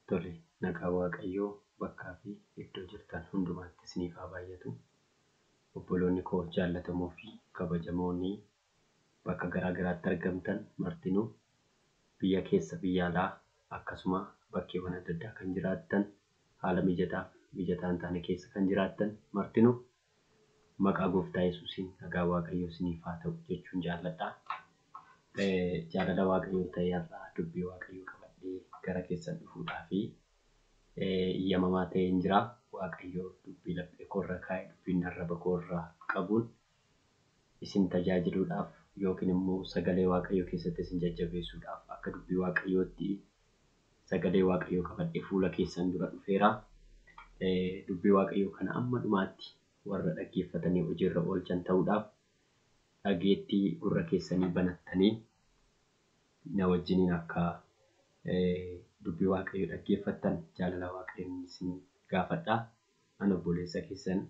Tole, nagaa Waaqayyoo bakkaa fi iddoo jirtan hundumaatti isiniif haa baay'atu. Obboloonni koo jaallatamoo fi kabajamoonni bakka garaa garaatti argamtan martinuu biyya keessa biyya alaa akkasuma bakkeewwan adda addaa kan jiraattan haala mijataaf mijataa hin taane keessa kan jiraattan martinuu maqaa gooftaa Yesuusiin nagaa Waaqayyoo isiniif haa ta'u jechuun jaalladha. Jaalala Waaqayyoo ta'e har'a dubbii Waaqayyoo qabadhee gara keessan dhufuudhaa fi iyyamamaa ta'een jira. Waaqayyoo dubbii laphee koorra kaa'e dubbiin arraba koorraa qabuun isin tajaajiluudhaaf yookiin immoo sagalee Waaqayyoo keessatti isin jajjabeessuudhaaf akka dubbii Waaqayyootti sagalee Waaqayyoo qabadhee fuula keessan dura dhufeera. Dubbii Waaqayyoo kana amma dhumaatti warra dhaggeeffatanii hojiirra oolchan ta'uudhaaf dhageettii gurra keessanii banattanii na wajjiniin akka dubbii Waaqayyoo dhaggeeffattan jaalala Waaqayyoon isin gaafadha. Ani obboleessa keessan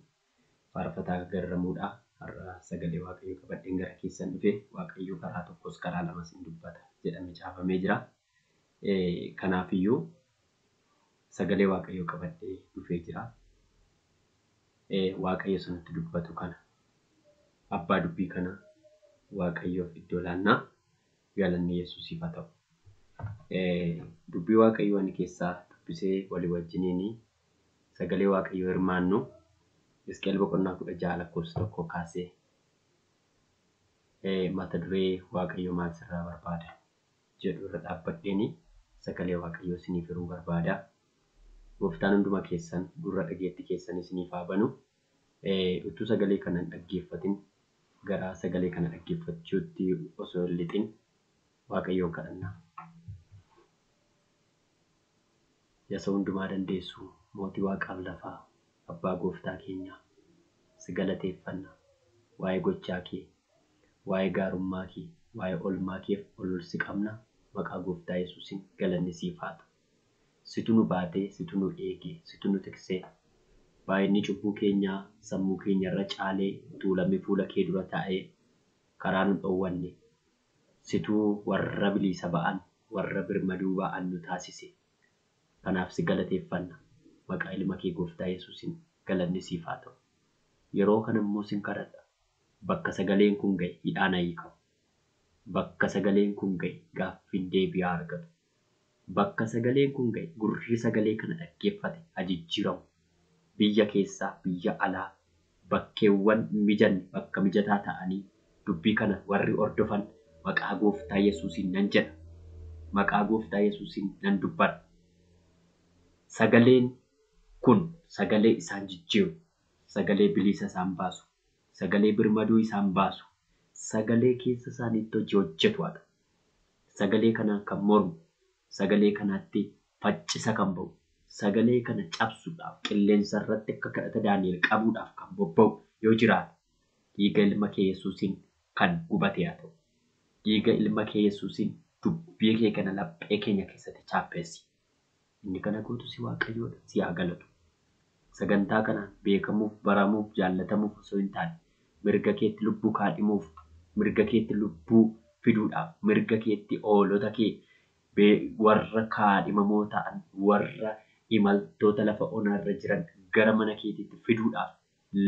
Faarfataa Garramuudha. Har'a sagalee Waaqayyoo qabadheen gara keessan dhufe. Waaqayyo karaa tokkos karaa lamas hin dubbata jedhamee caafamee jira. Kanaafiyyuu sagalee Waaqayyoo qabadhee dhufee jira. Waaqayyo sanatti dubbatu kana abbaa dubbii kana Waaqayyoof iddoo laannaa galanni Yesuusiif haa ta'u. Dubbii Waaqayyoo ani keessaa dubbisee walii wajjiniin sagalee Waaqayyoo hirmaannu Hisqi'eel boqonnaa 16 lakkoofsa 1 kaasee mata duree Waaqayyo maal sirraa barbaada jedhu irra dhaabbadheen sagalee Waaqayyoo isiniif hiruu barbaada. Gooftaan hunduma keessan gurra dhageettii keessan isiniif haa banu. Utuu sagalee kana hin dhaggeeffatin gara sagalee kana dhaggeeffachuutti osoo hin lixin Waaqayyoon kadhannaa. Yasa hundumaa dandeessu mootii waaqaaf lafaa abbaa gooftaa keenyaa si galateeffanna. Waa'ee gochaa kee, waa'ee gaarummaa kee, waa'ee olmaa keef ol ol si qabna. Maqaa gooftaa Yesuusiin galanni siif haa ta'u. Situ nu baatee, situ nu eegee, situ nu tiksee. Baay'inni cubbuu keenyaa sammuu keenya irra caalee tuulamee fuula kee dura taa'ee karaa nu dhowwanne. Situu warra bilisa ba'an, warra birmaduu ba'an nu taasise. Kanaaf si galateeffanna. Maqaa ilma kee gooftaa Yesuusiin galanni siif haa ta'u. Yeroo kana immoo sin kadhadha. Bakka sagaleen kun ga'e hidhaan haa hiikamu. Bakka sagaleen kun ga'e gaaffiin deebii haa argatu. Bakka sagaleen kun ga'e gurri sagalee kana dhaggeeffate haa jijjiiramu. Biyya keessaa, biyya alaa, bakkeewwan mijanne bakka mijataa ta'anii dubbii kana warri hordofan maqaa gooftaa Yesuusiin nan jedha. Maqaa gooftaa Yesuusiin nan dubbadha. Sagaleen kun sagalee isaan jijjiiru, sagalee bilisa isaan baasu, sagalee birmaduu isaan baasu, sagalee keessa isaaniitti hojii hojjetu haa ta'u. Sagalee kanaan kan mormu, sagalee kanaatti faccisa kan ba'u, sagalee kana cabsuudhaaf qilleensa irratti akka kadhata Daani'el qabuudhaaf kan bobba'u yoo jiraate dhiiga ilma kee Yesuusiin kan gubate haa ta'u. Dhiiga ilma kee Yesuusiin dubbii kee kana laphee keenya keessatti chaappeessi. Inni kana gootu si Waaqayyoodha, si haa galatu. Sagantaa kanaan beekamuuf, baramuuf, jaallatamuuf osoo hin taane mirga keetti lubbuu kaadhimuuf, mirga keetti lubbuu fiduudhaaf, mirga keetti hoolota kee warra kaadhimamoo ta'an, warra imaltoota lafa onaarra jiran gara mana keetiitti fiduudhaaf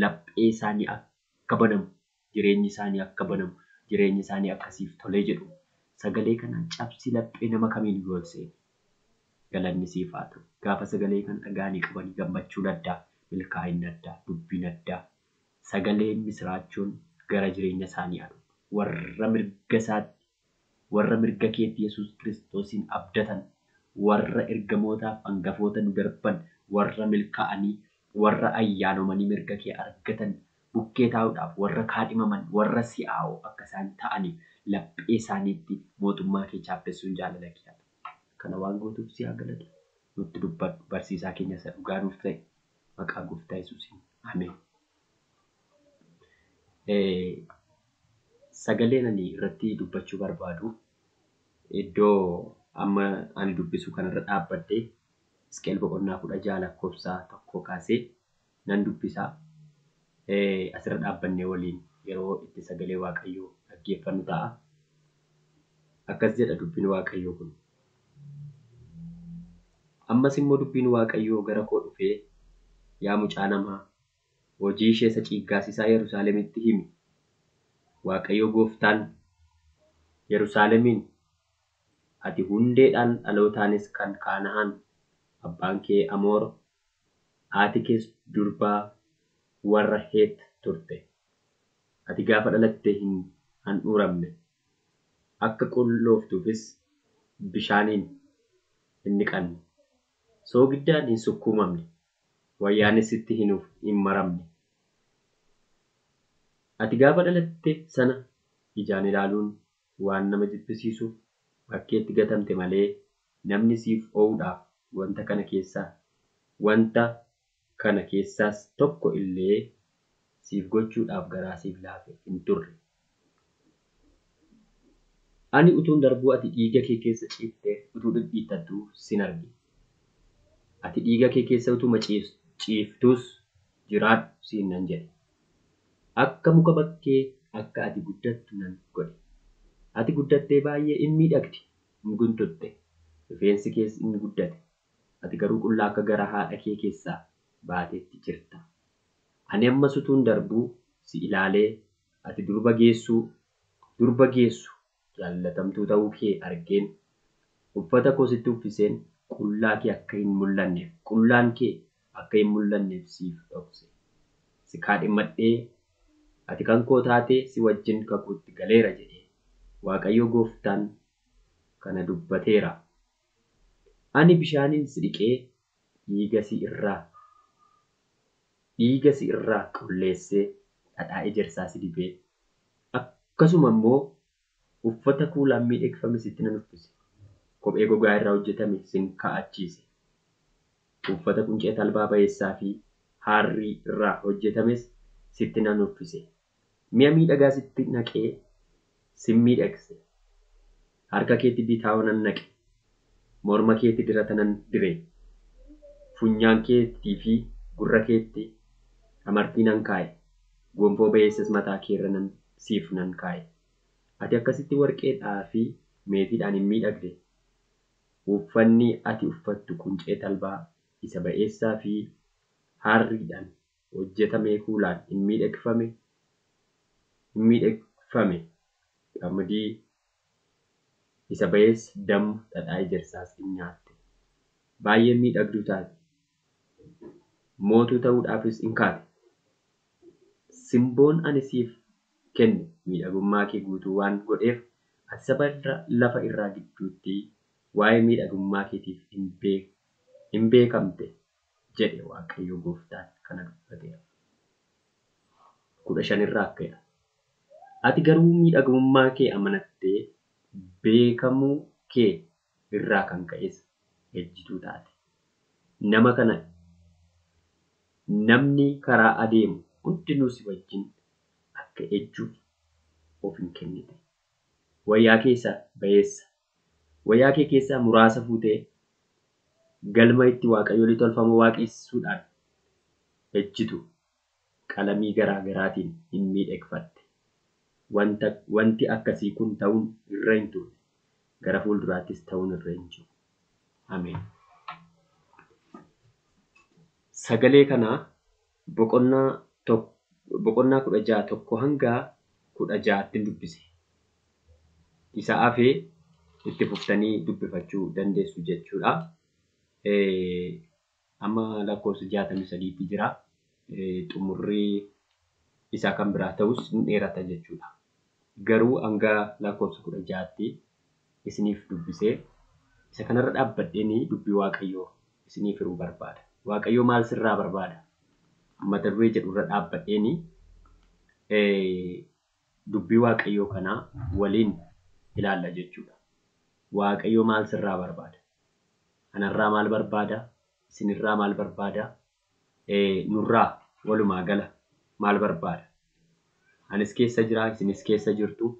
laphee isaanii akka banamu, jireenyi isaanii akka banamu, jireenyi isaanii akkasiif tolee jedhu sagalee kanaan cabsi laphee nama kamiin yoo ol seene. Galanni siif haa ta'u. Gaafa sagalee kana dhaga'anii qabanii gammachuun addaa, milkaa'inni addaa, dubbiin addaa, sagaleen misiraachuun gara jireenya isaanii haa dhufu. Warra mirga isaatti, warra mirga keetti Yesuus Kiristoosiin abdatan, warra ergamootaaf hangafoota nu darban, warra milkaa'anii, warra ayyaanomanii mirga kee argatan bukkee taa'uudhaaf, warra kaadhimaman, warra si'aawoo akka isaan ta'aniif laphee isaaniitti mootummaa kee chaappessuun jaalala kee haa ta'u. Kana waan gootuuf si haa galatu. Nutti dubbadhu barsiisaa keenya isa dhugaa nuuf ta'e maqaa gooftaa Yesuusiin. Ameen. Sagaleen ani irratti dubbachuu barbaadu iddoo amma ani dubbisu kanarra dhaabbadhee Hisqi'eel boqonnaa 16 lakkoofsa 1 kaasee nan dubbisa. Asirra dhaabbannee waliin yeroo itti sagalee Waaqayyoo dhaggeeffannu ta'a. Akkas jedha dubbiin Waaqayyoo kun. Ammas immoo dubbiin Waaqayyoo gara koo dhufee, yaa mucaa namaa, hojii ishee isa ciiggaasisaa Yerusaalemitti himi. Waaqayyo gooftaan Yerusaalemiin, ati hundeedhaan dhalootaanis kan Kana'aan, abbaan kee Amoor, haati kees durbaa warra Heet turte. Ati gaafa dhalatte hin handhuuramne, akka qullooftuufis bishaaniin hin dhiqanne, soogiddaan hin sukkuumamne, wayyaanis sitti hin maramne. Ati gaafa dhalatte sana ijaan ilaaluun waan nama jibbisiisuuf bakkeetti gatamte malee namni siif oo'uudhaaf wanta kana keessaas tokko illee siif gochuudhaaf garaa siif laafe hin turre. Ani utuun darbuu ati dhiiga kee keessa ciiftee utuu dhidhiittattuu sin arge. Ati dhiiga kee keessa utuma ciiftuus jiraadhu siin nan jedhe. Akka muka bakkee akka ati guddattu nan godhe. Ati guddattee baay'ee in miidhagde, in guntutte, rifeensi kees in guddate. Ati garuu qullaa akka gara haadha kee keessaa baateetti jirta. Ani ammas utuun darbuu si ilaalee ati durba geessu jaallatamtuu ta'uu kee argeen uffata koo sitti uffiseen qullaan kee akka hin mul'anneef siif dhokse. Si kaadhimadhee ati kan koo taatee si wajjin kakuutti galeera jedhee Waaqayyo gooftaan kana dubbateera. Ani bishaaniin si dhiqee dhiiga si irraa qulleessee dhadhaa ejersaa si dibee akkasuma immoo uffata kuulaan miidhagfame sitti nan uffise. Kophee gogaa irraa hojjetame sin kaa'achiise. Uffata quncee talbaa ba'eessaa fi harrii irraa hojjetames sitti nan uffise. Mi'a miidhagaa sitti naqee sin miidhagse. Harka keetti bitaawo nan naqe. Morma keetti dirata nan dire. Funyaan keettii fi gurra keetti amartii nan kaa'e. Gonfoo ba'eessas mataa keerra siif nan kaa'e. Ati akkasitti warqeedhaa fi meetiidhaan hin miidhagde. Uffanni ati uffattu quncee talbaa isa ba'eessaa fi harriidhaan hojjetamee kuulaan hin miidhagfame. Qamadii isa ba'eessa, damma, dhadhaa ejersaas in nyaatte. Baay'ee miidhagduu taate. Mootuu ta'uudhaafis in kaate. Simboon ani siif kenne miidhagummaa kee guutuu waan godheef ati saba lafa irraa gidduutti waa'ee miidhagummaa keetiif hin beekamte jedhe Waaqayyo gooftaan kana dubbateera. 15 irraa akka jedha. Ati garuu miidhagummaa kee amanattee beekamuu kee irraa kan ka'es ejjituu taate. Namni karaa adeemu hundinuu si wajjin akka ejjuuf of hin kennite. Wayyaa keessaa ba'eessa. Wayyaa kee keessaa muraasa fuutee galma itti waaqayyolii tolfamoo waaqessuudhaan ejjitu qalamii garaa garaatiin hin miidhagfatte. Wanti akkasii kun ta'uun irra hin turre. Gara fuulduraattis ta'uun irra hin jiru. Ameen. Sagalee kana boqonnaa 16 1 hanga 16tti dubbise. Isa hafee itti fuftanii dubbifachuu dandeessu jechuudha. Amma lakkoofsa 63tti jira. Xumurri isaa kan biraa ta'us ni dheerata jechuudha. Garuu hanga lakkoofsa 16tti isiniif dubbisee isa kanarra dhaabbadheen dubbii Waaqayyoo isiniif hiruu barbaada. Waaqayyoo maal sirraa barbaada? Mata duree jedhurra dhaabbadheen dubbii Waaqayyoo kanaa waliin ilaalla jechuudha. Waaqayyoo maal sirraa barbaada? Anarraa maal barbaada? Isinirraa maal barbaada? Nurraa walumaa gala maal barbaada? Anis keessa jira, isinis keessa jirtu.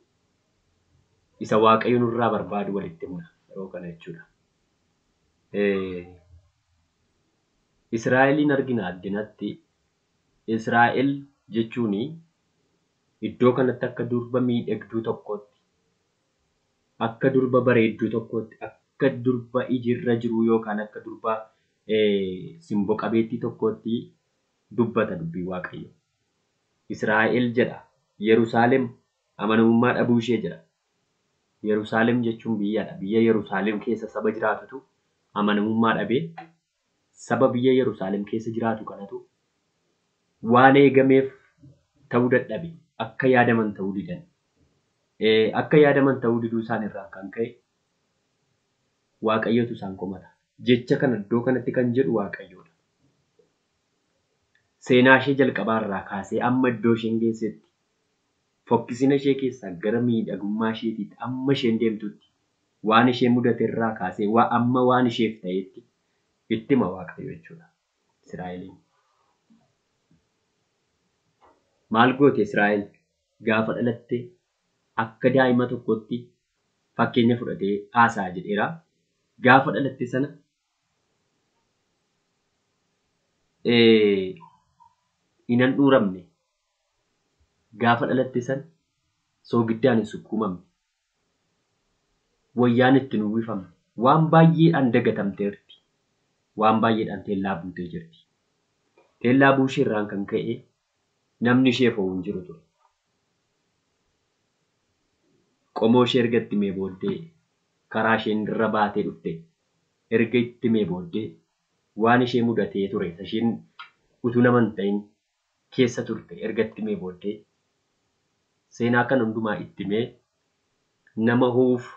Isa Waaqayyo nurraa barbaadu walitti himna yeroo kana jechuudha. Israa'eliin argina addunyaatti. Israa'el jechuun iddoo kanatti akka durba miidhagduu tokkootti, akka durba bareedduu tokkootti, akka Akka durba ijirra jiru yookaan akka durba simboo qabeettii tokkootti dubbata dubbii Waaqayyo. Israa'el jedha. Yerusaalem amanamummaa dhabuu ishee jedha. Yerusaalem jechuun biyyadha. Biyya Yerusaalem keessa saba jiraatutu amanamummaa dhabee saba biyya Yerusaalem keessa jiraatu kanatu waan eegameef ta'uu dadhabe. Akka yaadaman ta'uu didan. Akka yaadaman ta'uu diduu isaan irraa kan ka'e Waaqayyotu isaan komata. Jecha kana iddoo kanatti kan jedhu Waaqayyoodha. Seenaa ishee jalqabaa irraa kaasee amma iddoo isheen geessetti fokkisina ishee keessaa gara miidhagummaa isheetiitti amma isheen deemtutti waan ishee mudate irraa kaasee amma waan isheef ta'etti itti hima Waaqayyo jechuudha. Israa'eliin. Maal goote Israa'el gaafa dhalatte akka daa'ima tokkotti fakkeenya fudhatee haasa'a jedheera. Gaafa dhalatte sana hin handhuuramne. Gaafa dhalatte sana soogiddaan hin sukkuumamne. Wayyaan itti hin uwwifamne. Waan baay'eedhaan dagatamteerti. Waan baay'eedhaan teellaa buutee jirti. Teellaa buushee irraan kan ka'e namni ishee fo'u hin jiru ture. Qomoo ishee erga itti himee booddee karaa isheen irra baatee dhufte erga itti himee booddee waan ishee mudatee ture isheen utuu nama hin ta'in keessa turte erga itti himee booddee seenaa kana hundumaa itti himee nama hoo'uuf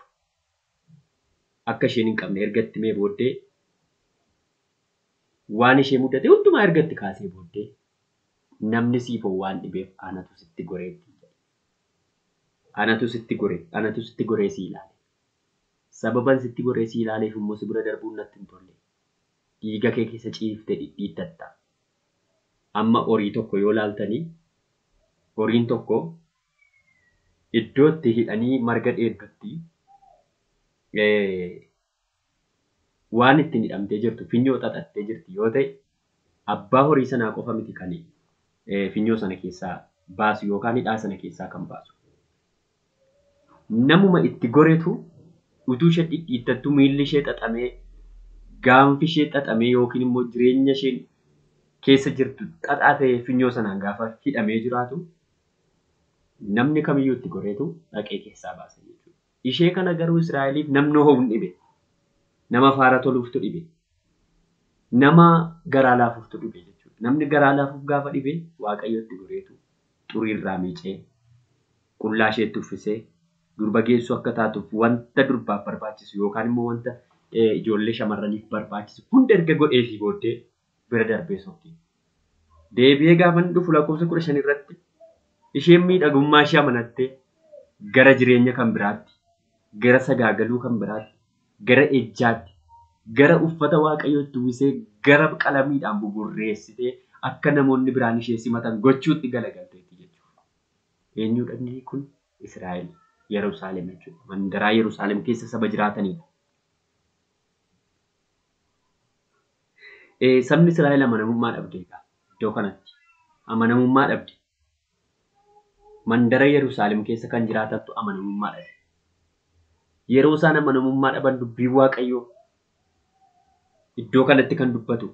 akka isheen hin qabne erga itti himee booddee waan ishee mudate hundumaa erga itti kaasee booddee namni siif ho'u waan dhibeef anatu sitti goreetti. Anatu sitti gore, anatu sitti goree si ilaale. Sababan sitti goree si ilaaleef immoo si bira darbuun natti hin tolle. Dhiiga kee keessa ciiftee dhidhiittatta. Amma horii tokko yoo laaltanii horiin tokko iddoo itti hidhanii marga dheeddutti waan ittiin hidhamtee jirtu finyoo xaxattee jirti yoo ta'e abbaa horii sanaa qofa miti kan finyoo sana keessaa baasu yookaan hidhaa sana keessaa kan baasu. Namuma itti goretu utuu ishee dhidhiittattu miilli ishee xaxamee gaanfi ishee xaxamee yookiin immoo jireenya isheen keessa jirtu xaxaa ta'ee finyoo sanaan gaafa hidhamee jiraatu namni kamiyyuu itti goreetu dhaqee keessaa baasa jechuudha. Ishee kana garuu Israa'eliif namni ho'u hin dhibe. Nama faara toluuftu dhibe. Nama garaa laafuuftu dhibe jechuudha. Namni garaa laafuuf gaafa dhibe Waaqayyo itti goreetu xuriirraa miicee qullaa isheetti uffisee durba geessu akka taatuuf wanta durbaaf barbaachisu yookaan immoo wanta ijoollee shamarraniif barbaachisu hunda erga godheefii booddee bira darbee sokkee. Deebi'ee gaafa inni dhufu lakkoofsa 15 irratti isheen miidhagummaa ishee amanattee gara jireenya kan biraatti, gara sagaagaluu kan biraatti, gara ejjaatti, gara uffata Waaqayyootti uwwisee gara qalamiidhaan buburreessitee akka namoonni biraan ishee simatan gochuutti galagalteetti jechuudha. Eenyudha inni kun? Israa'el. Yerusaalem jechuudha. Mandaraa Yerusaalem keessa saba jiraatanidha. Sabni Israa'el amanamummaa dhabde egaa iddoo kanatti. Amanamummaa dhabde. Mandara Yerusaalem keessa kan jiraatantu amanamummaa dhabe. Yeroo isaan amanamummaa dhaban dubbiin Waaqayyoo iddoo kanatti kan dubbatu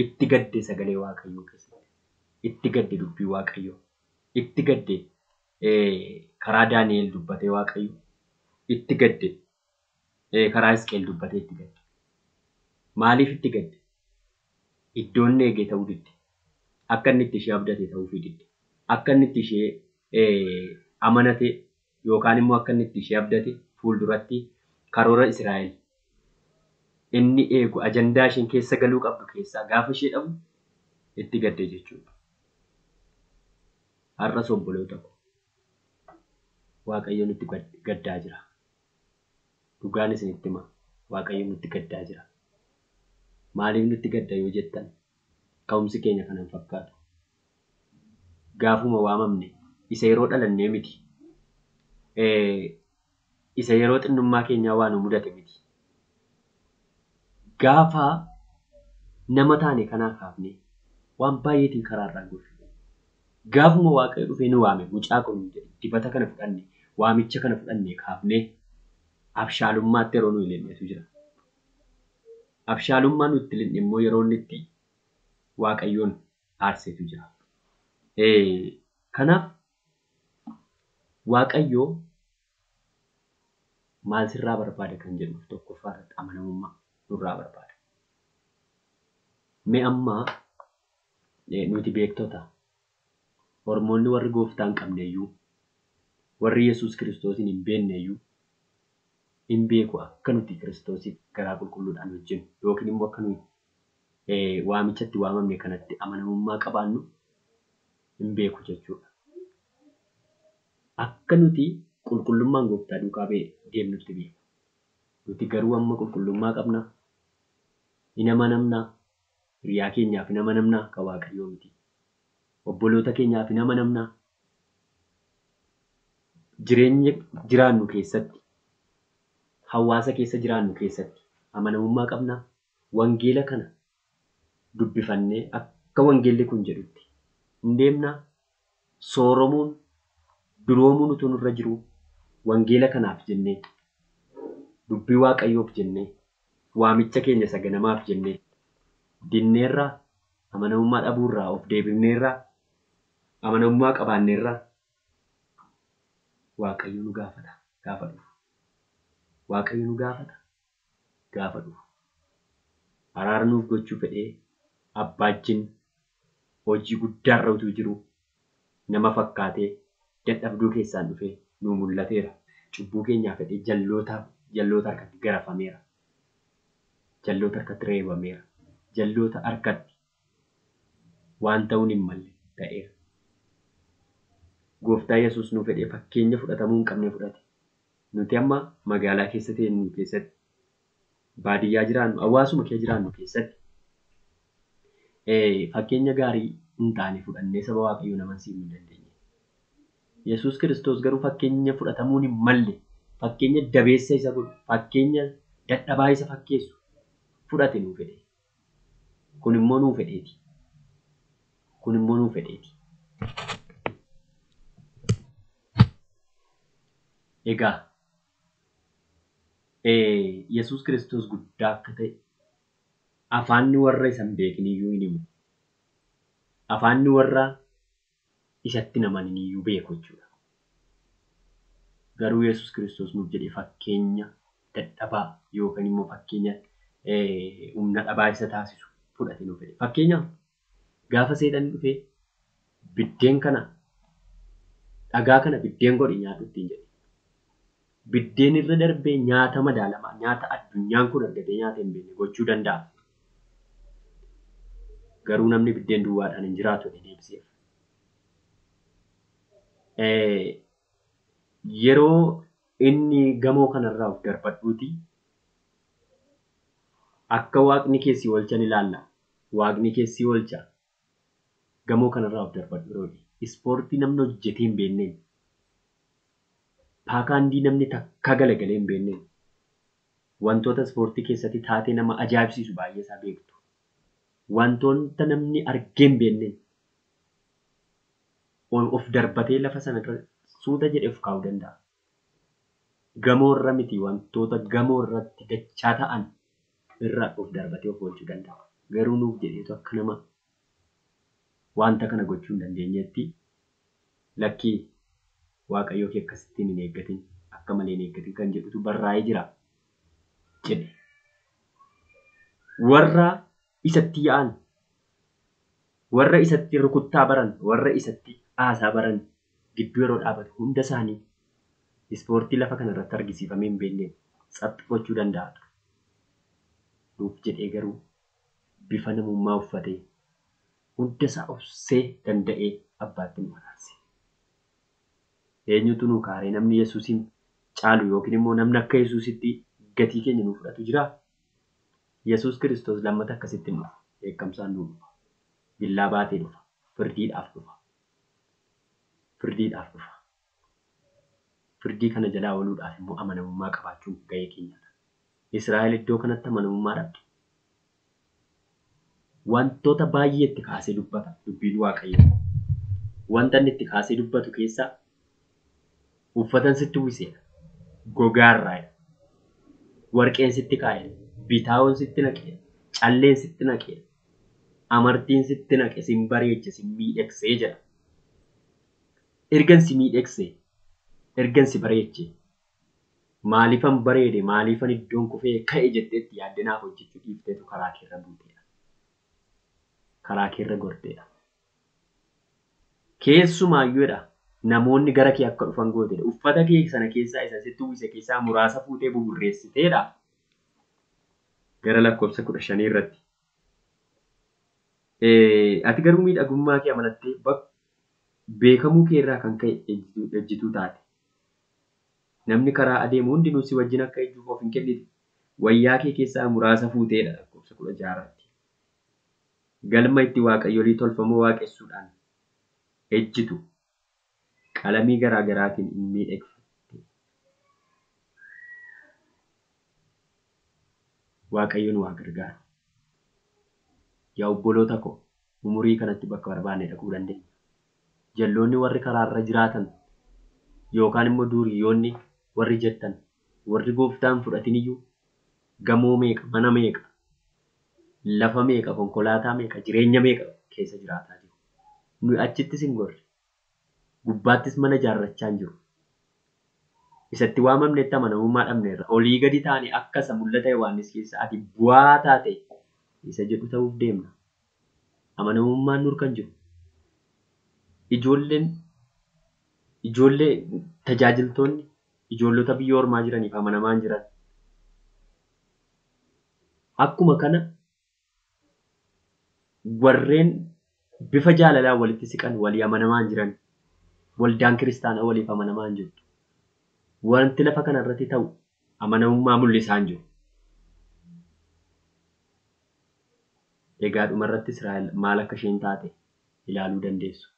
itti gadde sagalee Waaqayyoo keessatti. Itti gadde dubbii Waaqayyoo. Itti gadde karaa Daani'el dubbatee Waaqayyo. Itti gadde karaa Hisqeel dubbatee itti gadde. Maaliif itti gadde? Iddoon inni eege ta'uu didde. Akka inni itti ishee abdate ta'uufii didde. Akka inni itti ishee amanate yookaan immoo akka inni itti ishee abdate fuulduratti karoora Israa'el inni eegu ajandaa isheen keessa galuu qabdu keessaa gaafa ishee dhabu itti gadde jechuudha. Har'as obboloota ko Waaqayyo nutti gaddaa jira. Dhugaan isinitti hima. Waaqayyo nutti gaddaa jira. Maaliif nutti gadda yoo jettan ka'umsi keenya kana hin fakkaatu. Gaafuma waamamne isa yeroo dhalannee miti. Isa yeroo xinnummaa keenyaa waan nu mudate miti. Gaafa nama taane kanaa kaafnee waan baay'eetiin karaa irraa gorre. Gaafuma Waaqayyo dhufee nu waame mucaa kun dibata kana fudhanne waamicha kana fudhanne kaafnee abshaalummaatti yeroo nu ilaalletu jira. Abshaalummaa nutti lixne immoo yeroo inni itti Waaqayyoon aarsetu jira. Kanaaf Waaqayyoo maal sirraa barbaada kan jedhuuf tokkoffaa irratti amanamummaa nurraa barbaada. Mee amma nuti beektota Ormoonni warri gooftaa hin qabne iyyuu warri Yesuus Kiristoosin hin beekne iyyuu hin beeku akka nuti Kiristoosiif garaa qulqulluudhaan hojjennu yookiin immoo akka nuyi waamicha itti waamamne kanatti amanamummaa qabaannu hin beeku jechuudha. Akka nuti qulqullummaan gooftaa duukaa deemnutti beeku. Nuti garuu amma qulqullummaa qabna. Hin amanamnaa. Hiriyaa keenyaaf hin amanamnaa kan Waaqayyoo miti. Obboloota keenyaaf hin amanamnaa. Jireenya jiraannu keessatti, hawaasa keessa jiraannu keessatti amanamummaa qabnaa. Wangeela kana dubbifannee akka wangeelli kun jedhutti hin deemnaa. Sooromuun, duroomuun utuu nurra jiruu wangeela kanaaf jennee, dubbii Waaqayyoof jennee, waamicha keenya isa ganamaaf jennee dinneerraa, amanamummaa dhabuurraa of deebifneerraa, amanamummaa qabaanneerraa Waaqayyo nu gaafata gaafa dhufu. Waaqayyo nu gaafata gaafa dhufu. Araara nuuf gochuu fedhee abbaa wajjin hojii guddaarra utuu jiruu nama fakkaatee dadhabduu keessaan dhufee nuu mul'ateera. Cubbuu keenyaaf fedhee jalloota harkatti garafameera. Jalloota harkatti reebameera. Jalloota harkatti waan ta'uun hin malle ta'eera. Gooftaa Yesuus nuu fedhee fakkeenya fudhatamuu hin qabne fudhate. Nuti amma magaalaa keessa teenyu keessatti, baadiyyaa jiraannu, hawaasuma keessa jiraannu keessatti fakkeenya gaarii hin taane fudhannee saba Waaqayyoo amansiisuu hin dandeenye. Yesuus Kiristoos garuu fakkeenya fudhatamuun hin malle, fakkeenya dabeessa isa godhu, fakkeenya dadhabaa isa fakkeessu fudhate nuu fedhe. Kun immoo nuu fedheeti. Kun immoo nuu fedheeti. Egaa Yesuus Kiristoos guddaa akka ta'e afaanni warra isa hin beekin iyyuu hin himu. Afaanni warra isatti hin amanin iyyuu beeku jechuudha. Garuu Yesuus Kiristoos nuuf jedhee fakkeenya dadhabaa yookaan immoo fakkeenya humna dhabaa isa taasisu fudhate nuuf fedhe. Fakkeenyaaf gaafa seexanni dhufee biddeen kana dhagaa kana biddeen godhi nyaadhu ittiin jedhe. Biddeen irra darbee nyaata madaalamaa, nyaata addunyaan kun argatee nyaata hin beekne gochuu danda'a. Garuu namni biddeen duwwaadhaan hin jiraatu jedhee deebiseef. Yeroo inni gamoo kanarraa of darbadhuuti akka waaqni kee si oolchan ilaalla. Waaqni kee si oolcha. Gamoo kanarraa of darbadhu yeroo jedhe. Ispoortii namni hojjetee hin beekneen, paakaandii namni takka galagalee hin beekneen, wantoota ispoortii keessatti taatee nama ajaa'ibsiisu baay'ee isaa beektu. Wantoota namni argee hin beekneen of darbatee lafa sana irra suuta jedhee of kaa'uu danda'a. Gamoo irra miti wantoota gamoo irratti dachaa ta'an irra of darbatee of oolchuu danda'a. Garuu nuuf jedheetu akka nama wanta kana gochuu hin dandeenyetti lakkii Waaqayyoo kee akkasittiin hin eeggatin, akka malee hin eeggatin kan jedhutu barraa'ee jira jedhe. Warra isatti yaa'an, warra isatti rukuttaa baran, warra isatti haasaa baran gidduu yeroo dhaabatu hunda isaanii ispoortii lafa kanarratti argisiifamee hin beekneen tsaphi gochuu danda'a ture. Nuuf jedhee garuu bifa namummaa uffatee hunda isaa obsee danda'ee abbaatti nu araarse. Eenyutu nu kaaree namni Yesuusin caalu yookiin immoo namni akka Yesuusitti gatii keenya nu fudhatu jiraa? Yesuus Kiristoos lammata akkasitti hin dhufu. Dheekkamsaan nu dhufa. Billaa baatee dhufa. Firdiidhaaf dhufa. Firdiidhaaf dhufa. Firdii kana jalaa ooluudhaaf immoo amanamummaa qabaachuun gahee keenyadha. Israa'el iddoo kanatti amanamummaa dhabde. Wantoota baay'ee itti kaasee dubbata dubbiin Waaqayyoo. Wanta inni itti kaasee dubbatu keessaa uffatan sitti uwwiseera. Gogaarraa warqeen sitti kaa'eera. Bitaa'oon sitti naqeera. Calleen sitti naqeera. Amartiin sitti naqe, sin bareeche, sin miidhagsee jedha. Ergan si miidhagse, ergan si bareeche, maaliifan bareede, maaliifan iddoon kufee ka'e jetteetti yaaddee naaf hojjechuu dhiifteetu karaa keerra buuteedha. Karaa keerra gorteedha. Keessumaayyuudha namoonni gara kee akka dhufan gooteedha. Uffata kee sana keessaa isa sitti uwwise keessaa muraasa fuutee buburreessiteedha. Gara lakkoofsa 15 irratti. Ati garuu miidhagummaa kee amanattee beekamuu kee irraa kan ka'e ejjituu taate. Namni karaa adeemu hundinuu si wajjin akka ejjuuf of hin kennitu. Wayyaa kee keessaa muraasa fuuteedha lakkoofsa 16 irratti. Galma itti waaqayyolii tolfamoo waaqessuudhaan ejjitu qalamii garaa garaatiin hin miidhagfatte. Waaqayyoon waa gargaaru. Yaa obboloota ko, umurii kanatti bakka barbaanne dhaquu dandeenya. Jalloonni warri karaarra jiraatan yookaan immoo duuriyyoonni warri jettan warri gooftaan fudhatin iyyuu gamoo meeqa, mana meeqa, lafa meeqa, konkolaataa meeqa, jireenya meeqa keessa jiraataa jiru. Nuyi achittis hin gorre. Gubbaattis mana ijaarrachaa hin jiru. Isatti waamamnetti amanamummaa dhabneerra. Olii gadi taane akka isa mul'ata Yohaannis keessa ati bu'aa taate isa jedhu ta'uuf deemna. Amanamummaan nur kan jiru. Ijoollee tajaajiltoonni ijoollota biyya ormaa jiraniif amanamaa hin jiran. Akkuma kana warreen bifa jaalalaan walitti siqan walii amanamaa hin jiran. Waldaan kiristaanaa waliif amanamaa hin jirtu. Wanti lafa kanarratti ta'u amanamummaa mul'isaa hin jiru. Egaa dhumarratti Israa'el maal akka isheen taate ilaaluu dandeessu.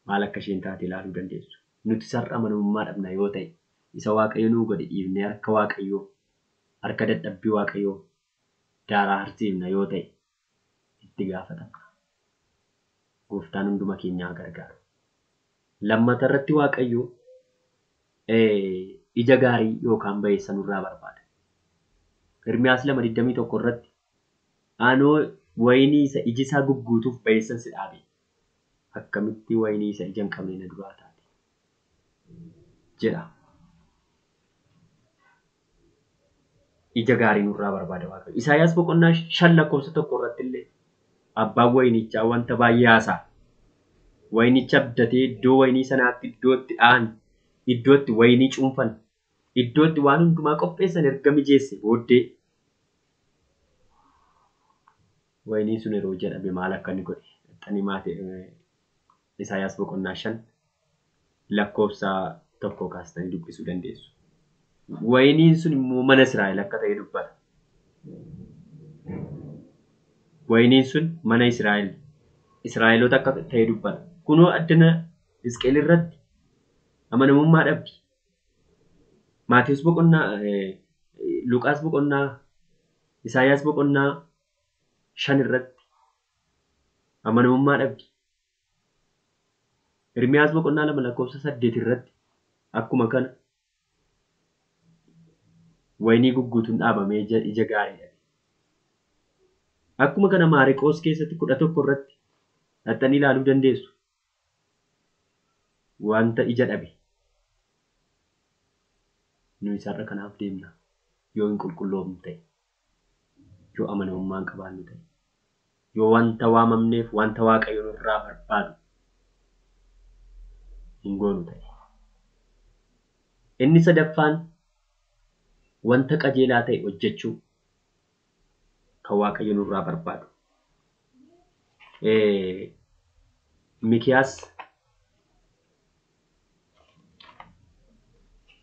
Maal akka isheen taate ilaaluu dandeessu. Nuti sarara amanamummaa dhabna yoo ta'e isa Waaqayyo nuu godhe dhiifnee harka Waaqayyoo, harka dadhabbii Waaqayyoo daaraa harsiifna yoo ta'e itti gaafatamna. Gooftaan hunduma keenyaa gargaaru. Lammata irratti Waaqayyo ija gaarii yookaan ba'eessa nurraa barbaada. Ermiyaas 2:21 irratti anoo wayinii isa iji isaa gugguutuuf ba'eessan si dhaabe. Akkamitti wayinii isa ija hin qabne na duraa taate jedha. Ija gaarii nurraa barbaada Waaqayyo. Isaayyaas boqonnaa 5 lakkoofsa 1 irratti illee abbaan wayinichaa wanta baay'ee haasa'a. Wayinicha abdatee iddoo wayinii sanaatti iddoo itti dha'an, iddoo itti wayinii cuunfan, iddoo itti waan hundumaa qopheessan erga mijeesse booddee wayiniin sun yeroo jedhame maal akka inni godhe xaxxanii maate Isaayyaas boqonnaa 5 lakkoofsa 1 kaastanii dubbisuu dandeessu. Wayiniin sun immoo mana Israa'el akka ta'e dubbata. Wayiniin sun mana Israa'el, Israa'eloota akka ta'e dubbata. Kunoo addana Hisqeel irratti amanamummaa dhabdi. Maatewos boqonnaa, Luqaas boqonnaa, Isaayyaas boqonnaa 5 irratti amanamummaa dhabdi. Ermiyaas boqonnaa 2 lakkoofsa 8 irratti akkuma kana wayinii gugguutuun dhaabamee ija gaarii dhabe. Akkuma kana Maariqoos keessatti 11 irratti dhaxxanii ilaaluu dandeessu. Wanta ija dhabe. Nuyi sarara kanaaf deemna. Yoo hin qulqulloofnu ta'e, yoo amanamummaa hin qabaannu ta'e, yoo wanta waamamneef wanta Waaqayyo nurraa barbaadu hin goonu ta'e. Inni sadaffaan wanta qajeelaa ta'e hojjechuu kan Waaqayyo nurraa barbaadu.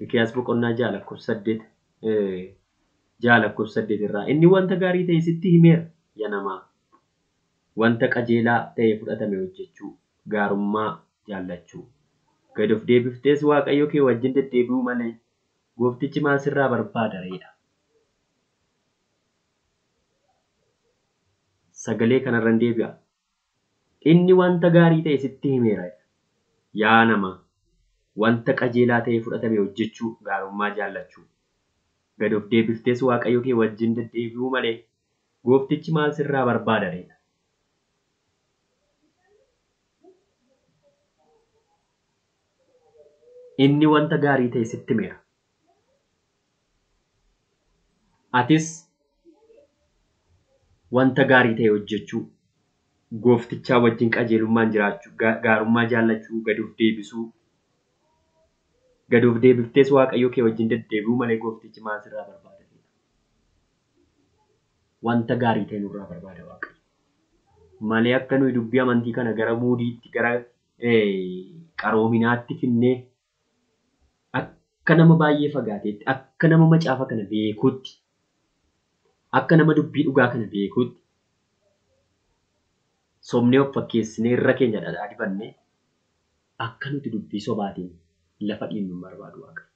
Mikiyaas boqonnaa 6 lakkoofsa 8 6 lakkoofsa 8 irraa inni wanta gaarii ta'e sitti himeera yaa namaa. Wanta qajeelaa ta'e fudhatame hojjechuu, gaarummaa jaallachuu, gad of deebiftees Waaqayyo kee wajjin deddeebi'uu malee gooftichi maal sirraa barbaada reedha. Sagalee kanarra hin deebi'a. Inni wanta gaarii ta'e sitti himeera yaa namaa. Wanta qajeelaa ta'e fudhatame hojjechuu, gaarummaa jaallachuu. Gad of deebiftees Waaqayyo kee wajjin deddeebi'uu malee gooftichi maal sirraa barbaada ree? Inni wanta gaarii ta'e sitti himeera. Atis wanta gaarii ta'e hojjechuu, gooftichaa wajjin qajeelummaan jiraachuu, gaarummaa jaallachuu, gad of deebisuu, gad of deebiftees Waaqayyo kee wajjin deddeebi'uu malee gooftichi maal sirraa barbaada? Wanta gaarii ta'e nurraa barbaada Waaqayyo. Malee akka nuyi dubbii amantii kana gara muudiitti, gara qaroominaatti finnee akka nama baay'ee fagaateetti, akka nama macaafa kana beekuutti, akka nama dubbii dhugaa kana beekuutti sobnee of fakkeessinee irra keenya dhadhaa dibannee akka nuti dubbii sobaatiin lafa dhiibnu hin barbaadu Waaqayyo.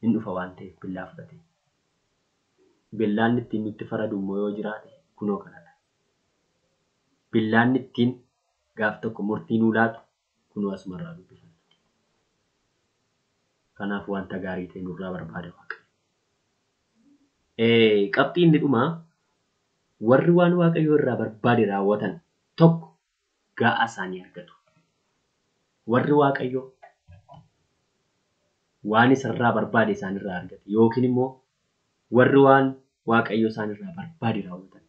Hin dhufa waan ta'eef billaa fudhatee. Billaan ittiin nutti faradu immoo yoo jiraate kunoo kanadha. Billaan ittiin gaaf tokko murtii nuu laatu kunoo asumarraa dubbifanna. Kanaaf wanta gaarii ta'e nurraa barbaada Waaqayyo. Qabxii inni dhumaa warri waan Waaqayyo irraa barbaade raawwatan tokko ga'aa isaanii argatu. Warri Waaqayyo waan isarraa barbaade isaanirraa argate yookiin immoo warri waan Waaqayyo isaanirraa barbaade raawwatan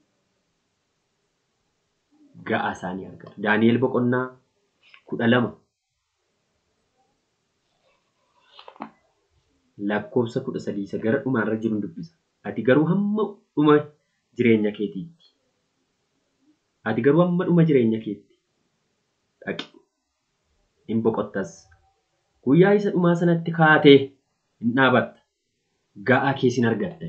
ga'aa isaanii argatu. Daani'el boqonnaa 12 lakkoofsa 13 isa gara dhumaarra jiru dubbisa. Ati garuu hamma dhuma jireenya keetiitti. Ati garuu hamma dhuma jireenya keetti dhaqi. Hin boqottas. Guyyaa isa dhumaa sanatti kaatee hin dhaabatta. Ga'aa kees hin argatta.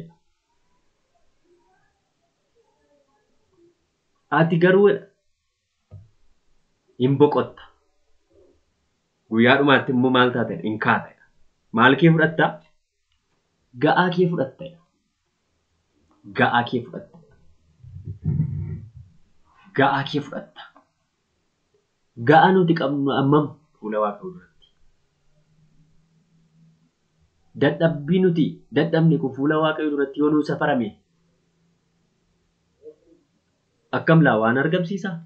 Ati garuu hin boqotta. Guyyaa dhumaatti immoo maal taata? Hin kaata. Maal kee fudhatta? Ga'aa kee fudhatta. Ga'aa kee fudhatta. Ga'aa kee fudhatta. Ga'aa nuti qabnu hammam fuula Waaqayyoo duratti? Dadhabbii nuti dadhabne kun fuula Waaqayyoo duratti yoo nuu safarame akkam laa waan argamsiisaa?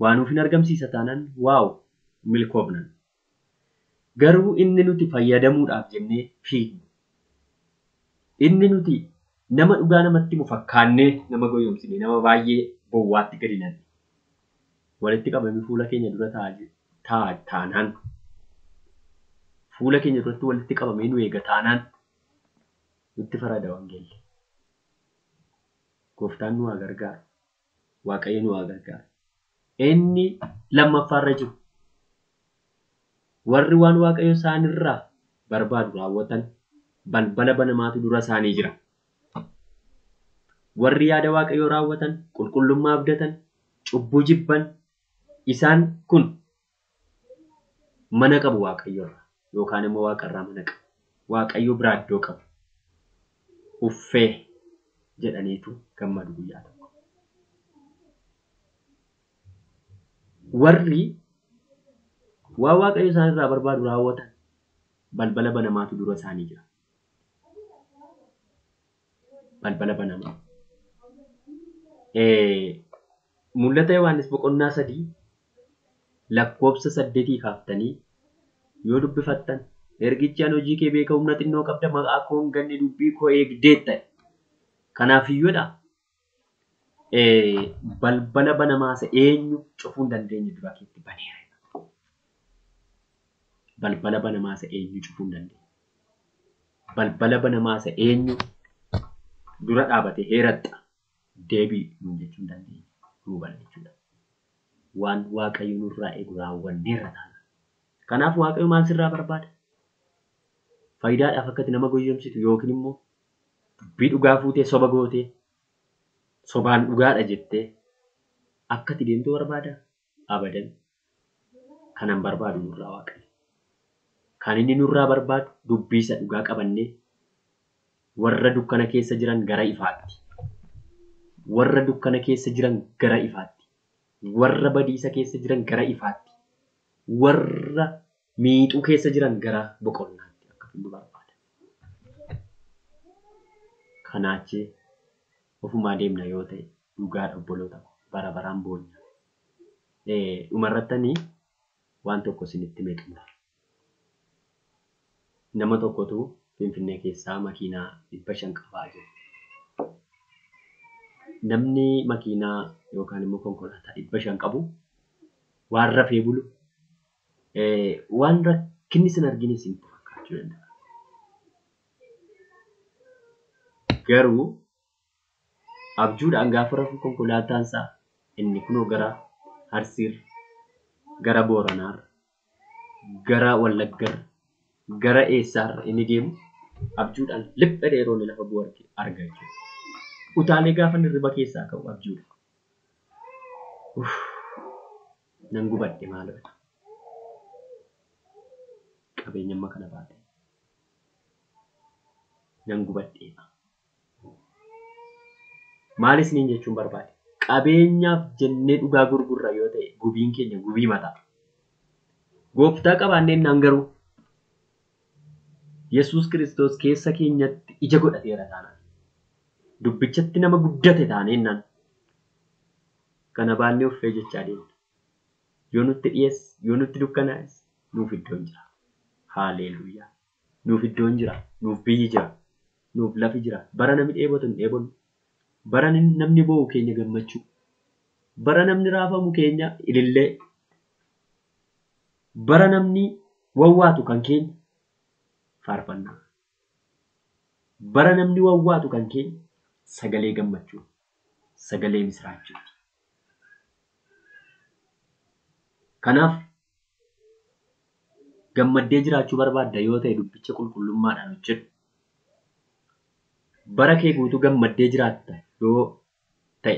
Waan nuuf hin argamsiisa taanaan waaw milkoofnan. Garuu inni nuti fayyadamuudhaaf jennee fiignu, inni nuti nama dhugaa namatti himu fakkaannee nama goyoomsine, nama baay'ee bowwaatti gadi nanne walitti qabamee fuula keenya dura taa'a taanaan, fuula keenya duratti walitti qabamee nu eega taanaan nutti farada wangeelli. Gooftaan nu haa gargaaru. Waaqayyo nu haa gargaaru. Inni lammaffaarra jiru warri waan Waaqayyo isaanirraa barbaadu raawwatan balbala banamaatu dura isaanii jira. Warri yaada Waaqayyoo raawwatan, qulqullummaa abdatan, cubbuu jibban, isaan kun mana qabu Waaqayyorraa yookaan immoo Waaqarraa mana qabu. Waaqayyo biraa iddoo qabu. Uffee jedhaniitu gammadu guyyaa tokko. Warri waan Waaqayyo isaanirraa barbaadu raawwatan balbala banamaatu dura isaanii jira. Balbala banamaa. Mul'ata Yohaannis boqonnaa 3 lakkoofsa 8 kaaftanii yoo dubbifattan ergichi ani hojii kee beeka, humna xinnoo qabda, maqaa koo hin ganne, dubbii koo eegdeetta. Kanaafiyyoodha balbala banamaa isa eenyu cufuu hin dandeenye dura keetti baneera. Balbala banamaa isa eenyu cufuu hin dandeenye. Balbala banamaa isa eenyu dura dhaabate heeratta deebii nuun jechuu hin dandeenye. Nuu bana jechuudha. Waan Waaqayyo nurraa eegu raawwanneerra taana. Kanaaf Waaqayyo maal sirraa barbaada? Faayidaadhaaf akkati nama goyyomsitu yookiin immoo dubbii dhugaa fuutee soba gootee sobaan dhugaadha jettee akkati deemtu barbaada? Abadan. Kanan barbaadu nurraa Waaqayyo. Kan inni nurraa barbaadu dubbii isa dhugaa qabannee warra dukkana keessa jiran gara ifaatti. Warra dukkana keessa jiran gara ifaatti. Warra badiisa keessa jiran gara ifaatti. Warra miixuu keessa jiran gara boqonnaatti akka finnu barbaada. Kanaachi ofumaa deemna yoo ta'e dhugaadha obboloota ko bara baraan boonya. Dhumarrattanii waan tokko isinitti himee xumura. Nama tokkotu Finfinnee keessaa makiinaa 500 qabaa jiru. Namni makiinaa yookaan immoo konkolaataa 500 qabu waan rafee bulu waan rakkinni sin argine isinitti fakkaachuu danda'a. Garuu abjuudhaan gaafa rafu konkolaataan isaa inni kunoo gara Arsiirra, gara Booranaarra, gara Wallaggarra, gara eessaarra inni deemu abjuudhaan lipha yeroo inni lafa bu'u arga jechuudha. Utaalee gaafa inni hirriba keessaa ka'u abjuudha. Nan gubadhe maaloo. Qabeenya amma kana baate. Nan gubadheedha. Maal isiniin jechuun barbaade? Qabeenyaaf jennee dhugaa gurgurra yoo ta'e gubiin keenya gubii mataa. Gooftaa qabaanneen garuu Yesuus Kiristoos keessa keenyatti ija godhateera taanaan. Dubbichatti nama guddate taaneennaan kana baannee uffee jechaa deemna. Yoo nutti dhiyeesse, yoo nutti dukkanaa'es nuuf iddoon jira. Haaleluuyaa. Nuuf iddoon jira. Nuuf biyyi jira. Nuuf lafi jira. Bara namni dheebotu hin dheebonnu. Bara namni boo'u keenya gammachuu. Bara namni raafamu keenya ilillee. Bara namni wawwaatu kan keenya faarfannaa. Bara namni wawwaatu kan keenya sagalee gammachuu, sagalee misiraachuuti. Kanaaf gammaddee jiraachuu barbaadda yoo ta'e dubbicha qulqullummaadhaan hojjedhu. Bara kee guutuu gammaddee jiraatta yoo ta'e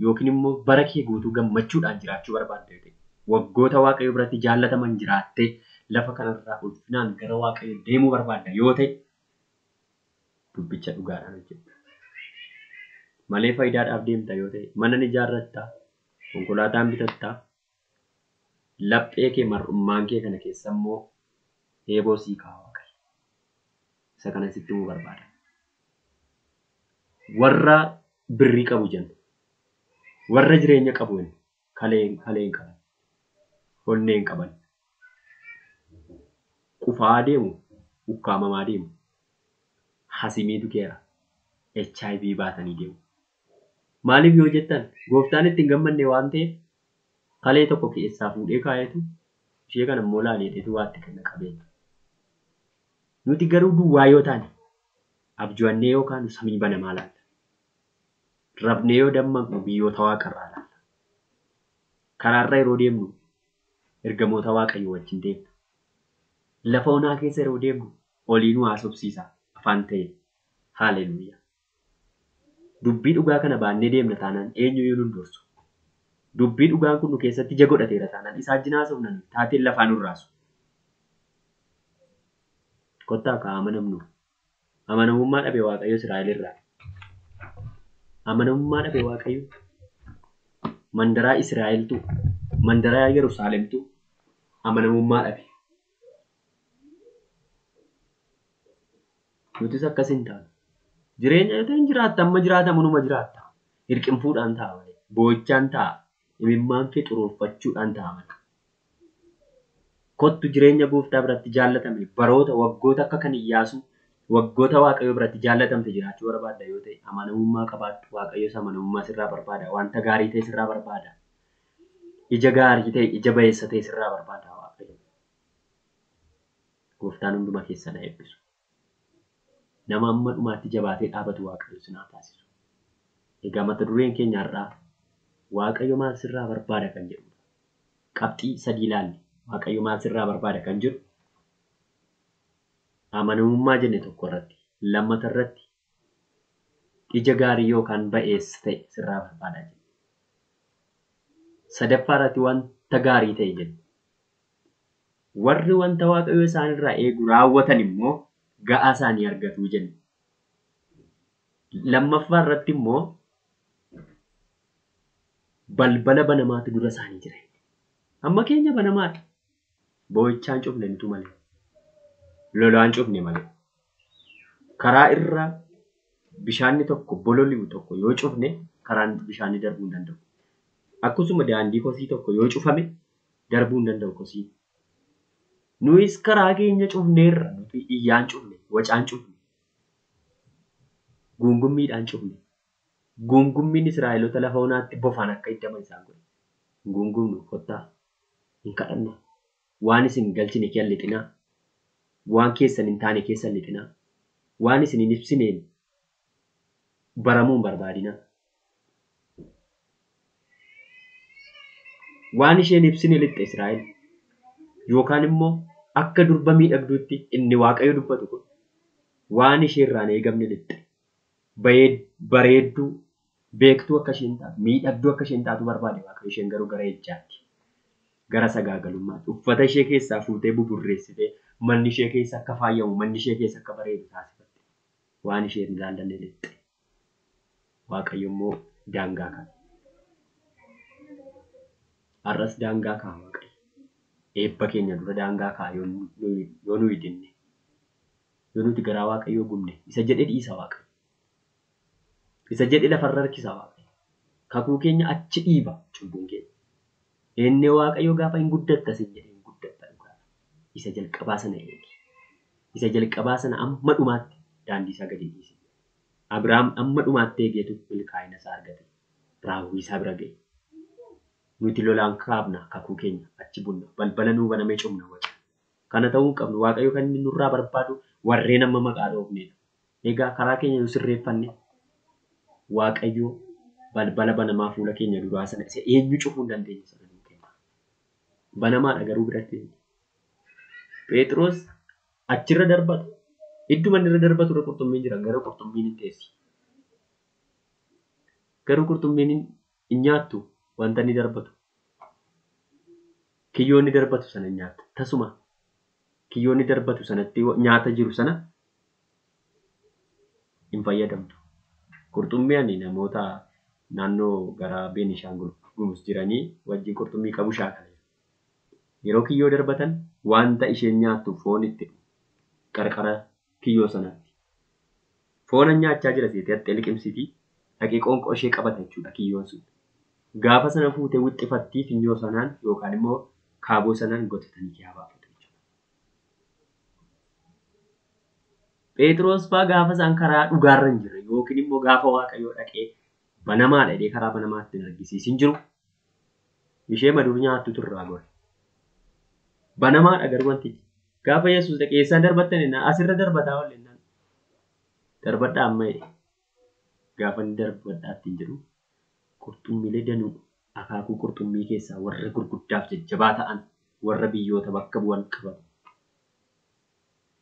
yookiin immoo bara kee guutuu gammachuudhaan jiraachuu barbaadda yoo ta'e waggoota Waaqayyo biratti jaallataman jiraattee lafa kanarraa ulfinaan gara Waaqayyo deemuu barbaadda yoo ta'e dubbicha dhugaadhaan hojjedhu. Malee faayidaadhaaf deemta yoo ta'e mana ni ijaarrattaa, konkolaataan bitattaa, laphee kee mar'ummaan kee kana keessa immoo eeboo sii kaa'a Waaqayyo. Isa kana sitti himuu barbaada. Warra birrii qabu jenna. Warra jireenya qabu jenna. Kalee hin qaban. Onnee hin qaban. Qufaa deemu, ukkaamamaa deemu. Hasimiitu keera. HIV baatanii deemu. Maaliif yoo jettan gooftaan ittiin gammanne waan ta'eef kalee tokko keessaa fuudhee kaayetu ishee kana immoo laaleetu waatti kenna qabeenya. Nuti garuu duwwaa yoo taane abju'annee yookaan samii banamaa laalla. Rafnee yoo dammaqnu biyyoota waaqarraa laalla. Karaarra yeroo deemnu ergamoota Waaqayyoo wajjin deemna. Lafa onaa keessa yeroo deemnu olii nu haasofsiisa afaan ta'e. Haaleluuyaa. Dubbii dhugaa kana baannee deemna taanaan eenyuyyuu nun dursu. Dubbii dhugaan kun nu keessatti ija godhateera taanaan isaa wajjin haasofna nuyi taateen lafaa nun raasu. Kottaa kaa amanamnu. Amanamummaa dhabe Waaqayyo Israa'el irraa. Amanamummaa dhabe Waaqayyo mandaraa Israa'eltu, mandaraa Yerusaalemtu amanamummaa dhabe. Nutis akkas hin taanu. Jireenya yoo ta'e hin jiraatta, amma jiraatamu numa jiraatta. Hirqinfuudhaan taa'a malee, boo'ichaan taa'a, imimmaan kee xuruurfachuudhaan taa'a malee. Kottu jireenya gooftaa biratti jaallatame baroota waggoota akka kan Iyyaasuu waggoota Waaqayyo biratti jaallatamte jiraachuu barbaadda yoo ta'e amanamummaa qabaadhu. Waaqayyos amanamummaa sirraa barbaada. Wanta gaarii ta'e sirraa barbaada. Ija gaarii ta'e, ija ba'eessa ta'e sirraa barbaada Waaqayyo. Gooftaan hunduma keessan haa eebbisu. Nama amma dhumaatti jabaatee dhaabatu Waaqayyo sin haa taasisu. Egaa mata dureen keenya har'aa Waaqayyo maal sirraa barbaada kan jedhudha. Qabxii sadii ilaalle. Waaqayyo maal sirraa barbaada kan jedhu amanamummaa jenne tokko irratti, lammata irratti ija gaarii yookaan ba'eessa ta'e sirraa barbaada jenne. Sadaffaa irratti wanta gaarii ta'e jenne. Warri wanta Waaqayyo isaanirraa eegu raawwatan immoo ga'aa isaanii argatu jenne. Lammaffaa irratti immoo balbala banamaatu dura isaanii jira. Amma keenya banamaadha. Boo'ichaan cufne nutu malee. Lolaan cufne malee. Karaa irra Bishaanni tokko bololi'u tokko yoo cufne karaan bishaanii darbuu hin danda'u. Akkasuma daandii kosii tokko yoo cufame darbuu hin danda'u kosii. Nuyis karaa keenya cufneerra, nuti iyyaan cufne, wacaan cufne, guungummiidhaan cufne. Guungummiin Israa'eloota lafa onaatti bofaan akka hiddaman isaan godhe. Hin guungumnu, kottaa, hin kadhanna. Waan isin galchine keessa lixinaa. Waan keessan hin taane keessa lixinaa. Waan isin hin ibsineen baramuu hin barbaadinaa. Waan isheen ibsine lixxe Israa'el. Yookaan immoo akka durba miidhagduutti inni Waaqayyo dubbatu kun waan isheerraan eegamne lixxe. Bareedduu, beektuu akka isheen taatu, miidhagduu akka isheen taatu barbaade Waaqayyo. Isheen garuu gara ejjaatti, gara sagaagalummaatti, uffata ishee keessaa fuutee buburreessitee manni ishee keessa akka faayyamu, manni ishee keessa akka bareedu taasifatte. Waan isheen hin ilaallanne lixxe. Waaqayyo immoo daangaa kaa'a. Har'as daangaa kaa'a Waaqayyo. Eebba keenya dura daangaa kaa'a yoo nuyi dinne. Yoo nuti garaa Waaqayyoo gubne, isa jedhe dhiisa Waaqayyo. Isa jedhe lafarra harkisa Waaqayyo. Kakuu keenya achi dhiiba cubbuun keenya. Inni Waaqayyo gaafa hin guddatta sin jedhe hin guddatta dhugaa. Isa jalqabaa sana eegi. Isa jalqabaa sana amma dhumaatti daandii isaa gadi dhiisi. Abiraam amma dhumaatti eegeetu milkaa'ina isaa argate. Raawwii isaa bira ga'e. Nuti lolaan kaafna kakuu keenya achi bunna. Balbala nuu banamee cufna waca. Kana ta'uu hin qabnu. Waaqayyo kan inni nurraa barbaadu warreen amma maqaa dhoofnedha. Egaa karaa keenya yoo sirreeffanne Waaqayyo balbala banamaa fuula keenya duraa sana isa eenyu cufuu hin dandeenye sana nuu kenna. Banamaadha garuu biratti. Phexros achirra darbata. Idduma inni irra darbatu irra qurxummiin jira. Garuu qurxummiin hin teessi. Garuu qurxummiin hin nyaattu wanta inni darbatu. Kiyyoo inni darbatu sana hin nyaattu. Tasuma kiyyoo inni darbatu sanatti nyaata jiru sana hin fayyadamtu. Qurxummii ani namoota naannoo gara Beenishaangul Gumuz jiranii wajjin qurxummii qabu shaakala. Yeroo kiyyoo darbatan wanta isheen nyaattu foon itti qarqara kiyyoo sanaatti. Foon nyaachaa jira seetee hattee liqimsitii dhaqee qoonqoo ishee qabata jechuudha kiyyoon sun. Gaafa sana fuutee wixxifattii funyoo sanaan yookaan immoo kaaboo sanaan gotatanii kee baafatu jechuudha. Phexros fa'aa gaafa isaan karaa dhugaarra hin jirre yookiin immoo gaafa Waaqayyoo dhaqee banamaadha jedhee karaa banamaatti hin argisiisin jiru. Ishee madur nyaattu turraa gore. Banamaadha garuu wantichi. Gaafa Yesuus dhaqee eessaan darbattan jennaan asirra darbataa oolle jennaan. Darbadhaa amma jedhe. Gaafa inni darbadhaa ittiin jedhu qurxummiilee danuu akaakuu qurxummii keessaa warra gurguddaaf jajjabaa ta'an warra biyyoota bakka bu'an qabatu.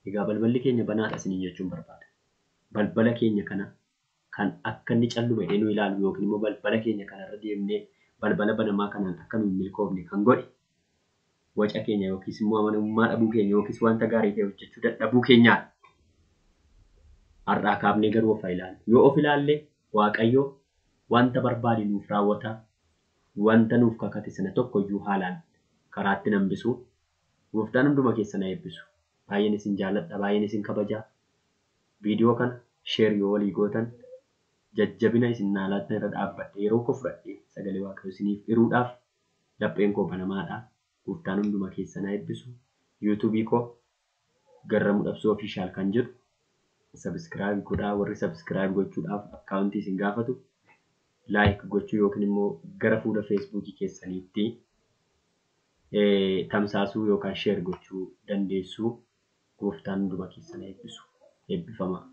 Egaa balballi keenya banaadha isiniin jechuun barbaada. Balbala keenya kana kan akka inni calluma jedhee nu ilaalu yookiin immoo balbala keenya kanarra deemnee balbala banamaa kanaan akka nu hin milkoofne kan godhe waca keenya yookiis immoo amanamummaa dhabuu keenya yookiis wanta gaarii ta'e hojjechuu dadhabuu keenyaadha. Har'aa kaafnee garuu of haa ilaallu. Yoo of ilaalle Waaqayyo wanta barbaade nuuf raawwata. Wanta nuuf kakate sana tokkoyyuu haalaan karaatti hambisu. Gooftaan hunduma keessan haa eebbisu. Baay'een isin jaalladha, baay'een isin kabaja. Viidiyoo kana sheer yoo walii gootan jajjabina isin naa laattan irra dhaabbadhe yeroo koo fudhadhe sagalee Waaqayyoo isiniif hiruudhaaf lapheen koo banamaadha. Gooftaan hunduma keessan haa eebbisu. Yuutuubii koo Garramuu Dhabsoo Official kan jedhu sabiskiraayib godhaa. Warri sabiskiraayib gochuudhaaf akkaawuntii isin gaafatu laayik gochuu yookiin immoo gara fuula feesbuukii keessaniitti tamsaasuu yookaan sheer gochuu dandeessu. Gooftaan hunduma keessan haa eebbisu. Eebbifamaa.